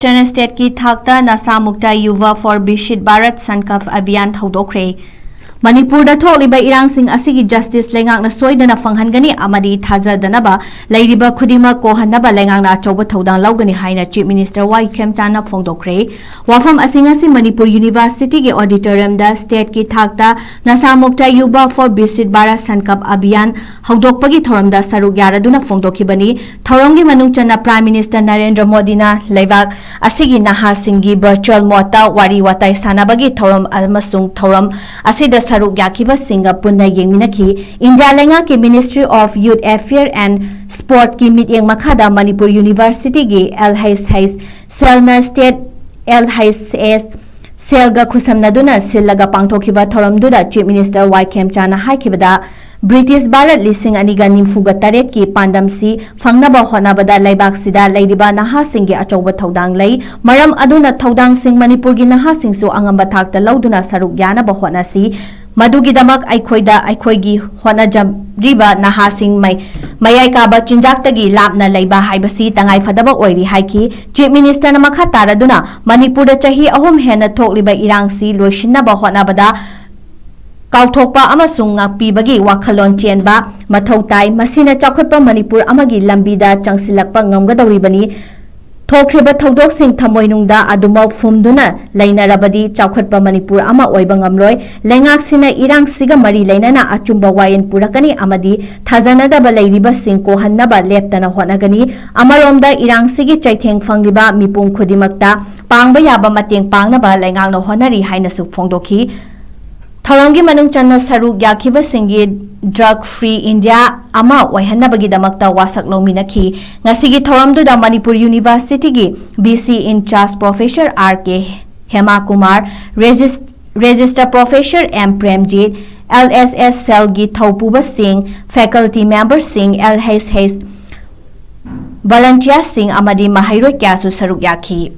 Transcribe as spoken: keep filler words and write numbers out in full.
ꯆꯅ ꯁ꯭ꯇꯦꯠꯀꯤ ꯊꯥꯛꯇ ꯅꯁꯥ ꯃꯨꯛꯇ ꯌꯨꯚ ꯐꯣꯔ ꯕꯤꯁꯤꯠ ꯚꯥꯔꯠ ꯁꯟꯀꯜꯞ ꯑꯚꯤꯌꯥꯟ ꯍꯧꯗꯣꯛꯈ꯭ꯔꯦ꯫ ꯃꯅꯤꯄꯨꯔꯗ ꯊꯣꯛꯂꯤꯕ ꯏꯔꯥꯡꯁꯤꯡ ꯑꯁꯤꯒꯤ ꯖꯁꯇꯤꯁ ꯂꯩꯉꯥꯛꯅ ꯁꯣꯏꯗꯅ ꯐꯪꯍꯟꯒꯅꯤ ꯑꯃꯗꯤ ꯊꯥꯖꯗꯅꯕ ꯂꯩꯔꯤꯕ ꯈꯨꯗꯤꯡꯃꯛ ꯀꯣꯍꯟꯅꯕ ꯂꯩꯉꯥꯛꯅ ꯑꯆꯧꯕ ꯊꯧꯗꯥꯡ ꯂꯧꯒꯅꯤ ꯍꯥꯏꯅ ꯆꯤꯐ ꯃꯤꯅꯤꯁꯇꯔ ꯋꯥꯏ ꯈꯦꯝꯆꯥꯅ ꯐꯣꯡꯗꯣꯛꯈ꯭ꯔꯦ꯫ ꯋꯥꯐꯝ ꯑꯁꯤꯡ ꯑꯁꯤ ꯃꯅꯤꯄꯨꯔ ꯌꯨꯅꯤꯚꯔꯁꯤꯇꯤꯒꯤ ꯑꯣꯗꯤꯇꯣꯔꯤꯌꯝꯗ ꯁ꯭ꯇꯦꯠꯀꯤ ꯊꯥꯛꯇ ꯅꯁꯥ ꯃꯨꯛꯇ ꯌꯨꯚ ꯐꯣꯔ ꯕꯤꯁꯤꯠ ꯚꯥꯔꯠ ꯁꯟꯀꯜꯞ ꯑꯚꯤꯌꯥꯟ ꯍꯧꯗꯣꯛꯄꯒꯤ ꯊꯧꯔꯝꯗ ꯁꯔꯨꯛ ꯌꯥꯔꯗꯨꯅ ꯐꯣꯡꯗꯣꯛꯈꯤꯕꯅꯤ꯫ ꯊꯧꯔꯝꯒꯤ ꯃꯅꯨꯡ ꯆꯟꯅ ꯄ꯭ꯔꯥꯏꯝ ꯃꯤꯅꯤꯁꯇꯔ ꯅꯔꯦꯟꯗ꯭ꯔ ꯃꯣꯗꯤꯅ ꯂꯩꯕꯥꯛ ꯑꯁꯤꯒꯤ ꯅꯍꯥꯁꯤꯡꯒꯤ ꯚꯔꯆꯨꯋꯦꯜ ꯃꯣꯗꯇ ꯋꯥꯔꯤ ꯋꯥꯇꯥꯏ ꯁꯥꯟꯅꯕꯒꯤ ꯊꯧꯔꯝ ꯑꯃꯁꯨꯡ ꯊꯧꯔꯝ ꯑꯁꯤꯗ ꯁꯔꯨꯛ ꯌꯥꯈꯤꯕꯁꯤꯡꯒ ꯄꯨꯟꯅ ꯌꯦꯡꯃꯤꯟꯅꯈꯤ꯫ ꯏꯟꯗꯤꯌꯥ ꯂꯩꯉꯥꯛꯀꯤ Ministry of Youth Affair and Sportꯀꯤ ꯃꯤꯠꯌꯦꯡ ꯃꯈꯥꯗ Manipur university L H H ꯁꯦꯜꯅ ꯁ꯭ꯇꯦꯠ ꯑꯦꯜ ꯍꯩꯆ ꯑꯦꯁ ꯁꯦꯜꯒ ꯈꯨꯠꯁꯝꯅꯗꯨꯅ ꯁꯤꯜꯂꯒ ꯄꯥꯡꯊꯣꯛꯈꯤꯕ ꯊꯧꯔꯝꯗꯨꯗ ꯆꯤꯐ ꯃꯤꯅꯤꯁꯇꯔ ꯋꯥꯏ ꯈꯦꯝꯆꯥꯅ ꯍꯥꯏꯈꯤꯕꯗ, ꯕ꯭ꯔꯤꯇꯤꯁ ꯚꯥꯔꯠ ꯂꯤꯁꯤꯡ ꯑꯅꯤꯒ ꯅꯤꯐꯨꯒ ꯇꯔꯦꯠꯀꯤ ꯄꯥꯟꯗꯝꯁꯤ ꯐꯪꯅꯕ ꯍꯣꯠꯅꯕꯗ ꯂꯩꯕꯥꯛꯁꯤꯗ ꯂꯩꯔꯤꯕ ꯅꯍꯥꯁꯤꯡꯒꯤ ꯑꯆꯧꯕ ꯊꯧꯗꯥꯡ ꯂꯩ꯫ ꯃꯔꯝ ꯑꯗꯨꯅ ꯊꯧꯗꯥꯡꯁꯤꯡ ꯃꯅꯤꯄꯨꯔꯒꯤ ꯅꯍꯥꯁꯤꯡꯁꯨ ꯑꯉꯝꯕ ꯊꯥꯛꯇ ꯂꯧꯗꯨꯅ ꯁꯔꯨꯛ ꯌꯥꯅꯕ ꯍꯣꯠꯅꯁꯤ꯫ ꯃꯗꯨꯒꯤꯗꯃꯛ ꯑꯩꯈꯣꯏꯗ ꯑꯩꯈꯣꯏꯒꯤ ꯍꯣꯠꯅꯖꯔꯤꯕ ꯅꯍꯥꯁꯤꯡ ꯃꯩ-, ꯃꯌꯥꯏ ꯀꯥꯕ ꯆꯤꯟꯖꯥꯛꯇꯒꯤ ꯂꯥꯞꯅ ꯂꯩꯕ ꯍꯥꯏꯕꯁꯤ ꯇꯉꯥꯏꯐꯗꯕ ꯑꯣꯏꯔꯤ ꯍꯥꯏꯈꯤ꯫ ꯆꯤꯐ ꯃꯤꯅꯤꯁꯇꯔꯅ ꯃꯈꯥ ꯇꯥꯔꯗꯨꯅ ꯃꯅꯤꯄꯨꯔꯗ ꯆꯍꯤ ꯑꯍꯨꯝ ꯍꯦꯟꯅ ꯊꯣꯛꯂꯤꯕ ꯏꯔꯥꯡꯁꯤ ꯂꯣꯏꯁꯤꯟꯅꯕ ꯍꯣꯠꯅꯕꯗ ꯀꯥꯎꯊꯣꯛꯄ ꯑꯃꯁꯨꯡ ꯉꯥꯛꯄꯤꯕꯒꯤ ꯋꯥꯈꯜꯂꯣꯟ ꯆꯦꯟꯕ ꯃꯊꯧ ꯇꯥꯏ꯫ ꯃꯁꯤꯅ ꯆꯥꯎꯈꯠꯄ ꯃꯅꯤꯄꯨꯔ ꯑꯃꯒꯤ ꯂꯝꯕꯤꯗ ꯆꯪꯁꯤꯜꯂꯛꯄ ꯉꯝꯒꯗꯧꯔꯤꯕꯅꯤ꯫ ꯊꯣꯛꯈ꯭ꯔꯤꯕ ꯊꯧꯗꯣꯛꯁꯤꯡ ꯊꯃꯣꯏꯅꯨꯡꯗ ꯑꯗꯨꯃꯛ ꯐꯨꯝꯗꯨꯅ ꯂꯩꯅꯔꯕꯗꯤ ꯆꯥꯎꯈꯠꯄ ꯃꯅꯤꯄꯨꯔ ꯑꯃ ꯑꯣꯏꯕ ꯉꯝꯂꯣꯏ꯫ ꯂꯩꯉꯥꯛꯁꯤꯅ ꯏꯔꯥꯡꯁꯤꯒ ꯃꯔꯤ ꯂꯩꯅꯅ ꯑꯆꯨꯝꯕ ꯋꯥꯌꯦꯜ ꯄꯨꯔꯛꯀꯅꯤ ꯑꯃꯗꯤ ꯊꯥꯖꯅꯗꯕ ꯂꯩꯔꯤꯕꯁꯤꯡ ꯀꯣꯍꯟꯅꯕ ꯂꯦꯞꯇꯅ ꯍꯣꯠꯅꯒꯅꯤ꯫ ꯑꯃꯔꯣꯝꯗ ꯏꯔꯥꯡꯁꯤꯒꯤ ꯆꯩꯊꯦꯡ ꯐꯪꯂꯤꯕ ꯃꯤꯄꯨꯝ ꯈꯨꯗꯤꯡꯃꯛꯇ ꯄꯥꯡꯕ ꯌꯥꯕ ꯃꯇꯦꯡ ꯄꯥꯡꯅꯕ ꯂꯩꯉꯥꯛꯅ ꯍꯣꯠꯅꯔꯤ ꯍꯥꯏꯅꯁꯨ ꯐꯣꯡꯗꯣꯛꯈꯤ꯫ ꯊꯧꯔꯝꯒꯤ ꯃꯅꯨꯡ ꯆꯟꯅ ꯁꯔꯨꯛ ꯌꯥꯈꯤꯕꯁꯤꯡꯒꯤ ꯗ꯭ꯔꯒ ꯐ꯭ꯔꯤ ꯏꯟꯗꯤꯌꯥ ꯑꯃ ꯑꯣꯏꯍꯟꯅꯕꯒꯤꯗꯃꯛꯇ ꯋꯥꯁꯛ ꯂꯧꯃꯤꯟꯅꯈꯤ꯫ ꯉꯁꯤꯒꯤ ꯊꯧꯔꯝꯗꯨꯗ ꯃꯅꯤꯄꯨꯔ ꯌꯨꯅꯤꯚꯔꯁꯤꯇꯤꯒꯤ V C in-charge professor R ꯀꯦ ꯍꯦꯃꯥꯀꯨꯃꯥꯔ, ꯔꯦꯖꯤꯁ-, register professor M Premjit, L ꯑꯦꯁ ꯑꯦꯁ ꯁꯦꯜꯒꯤ ꯊꯧꯄꯨꯕꯁꯤꯡ, ꯐꯦꯀꯜꯇꯤ ꯃꯦꯝꯕꯔꯁꯤꯡ, ꯑꯦꯜ ꯑꯩꯆ ꯑꯩꯆ ꯚꯣꯂꯟꯇꯤꯌꯔꯁꯤꯡ ꯑꯃꯗꯤ ꯃꯍꯩꯔꯣꯏ ꯀꯌꯥꯁꯨ ꯁꯔꯨꯛ ꯌꯥꯈꯤ꯫